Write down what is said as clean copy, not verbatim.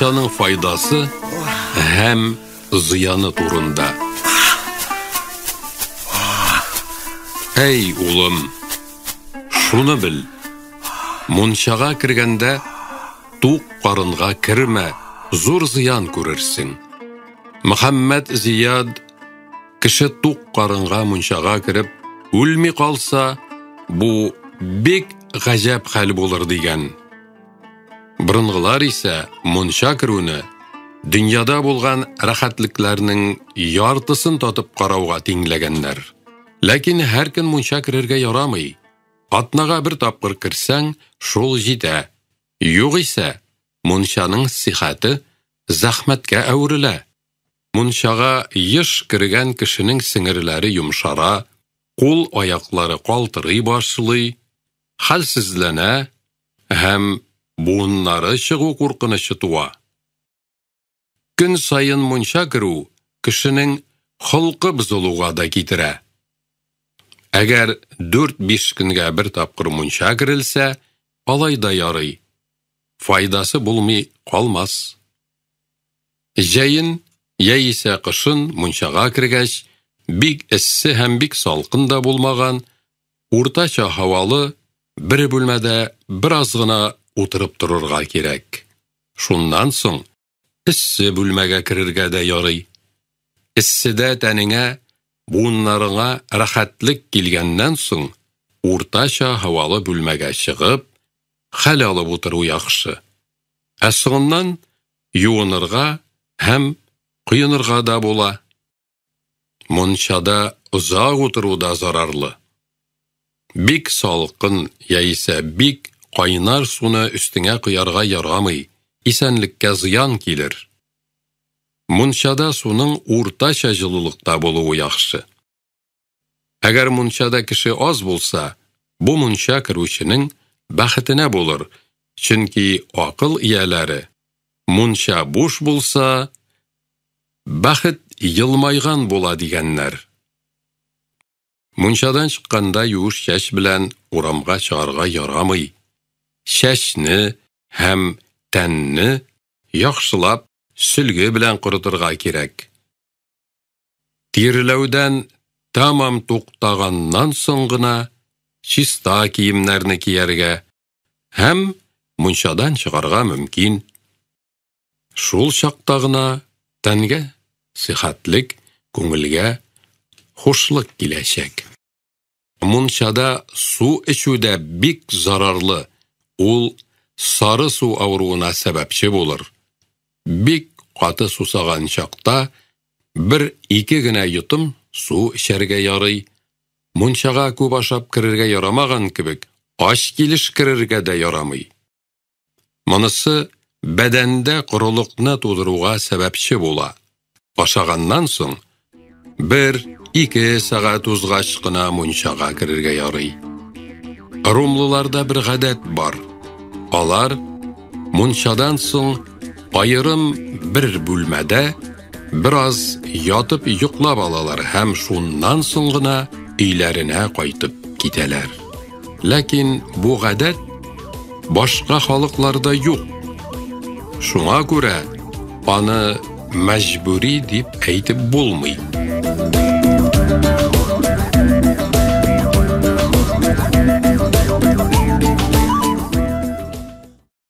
Мунчаның файдасы һәм зыяны турында. Әй, улым, шуны бел. Мунчага кергәндә тук карынга кермә, зур зыян күрерсең. Мөхәммәд Зияд кеше тук карынга мунчага кереп үлми калса, бу бик гаҗәп хәл булыр дигән. Борынгылар исә мунча керүне дөньяда булган рәхәтлекләрнең яртысын татып карауга тиңләгәннәр. Ләкин һәр көн мунча керергә ярамый. Атнага бер тапкыр керсәң, шул җитә. Югыйсә, мунчаның сихәте зәхмәткә әверелә. Мунчага еш кергән кешенең сеңерләре йомшара, кул-аяклары калтырый башлый, хәлсезләнә һәм буыннары чыгу куркынычы туа. Көн саен мунча керү кешенең холкы бозылуга да китерә. Әгәр 4-5 көнгә бер тапкыр мунча керелсә, алай да ярый. Файдасы булмый калмас. Җәен яисә кышын мунчага кергәч, бик эссе һәм бик салкын да булмаган, уртача һавалы бер бүлмәдә бераз гына утырып торырга кирәк. Шуннан соң эссе бүлмәгә керергә дә ярый. Эсседә тәнеңә, буыннарыңа рәхәтлек килгәннән соң, уртача һавалы бүлмәгә чыгып, хәл алып утыру яхшы. Ә соңыннан юынырга һәм коенырга да була. Мунчада озак утыру да зарарлы. Бик салкын яисә бик кайнар суны өстеңә коярга ярамый, исәнлеккә зыян килер. Мунчада суның уртача җылылыкта булуы яхшы. Әгәр мунчада кеше аз булса, бу мунча керүченең бәхетенә булыр, чөнки акыл ияләре мунча буш булса, бәхет елмайган була дигәннәр. Мунчадан чыкканда юеш чәч белән урамга чыгарга ярамый. Чәчне һәм тәнне яхшылап сөлге белән корытырга кирәк. Тирләүдән тәмам туктаганнан соң гына чиста киемнәрне кияргә һәм мунчадан чыгарга мөмкин. Шул чакта гына тәнгә сихәтлек, күңелгә хушлык киләчәк. Мунчада су эчү дә бик зарарлы. Ул сары су авыруына сәбәпче булыр. Бик каты сусаган чакта бер-ике генә йотым су эчәргә ярый. Мунчага күп ашап керергә ярамаган кебек, ач килеш керергә дә ярамый. Монысы бәдәндә корылыкны тудыруга сәбәпче була. Ашаганнан соң 1-2 сәгать узгач кына мунчага керергә ярый. Румлыларда бер гадәт бар. Алар мунчадан соң аерым бер бүлмәдә бераз ятып йоклап алалар һәм шуннан соң гына өйләренә кайтып китәләр. Ләкин бу гадәт башка халыкларда юк. Шуңа күрә аны мәҗбүри дип әйтеп булмый.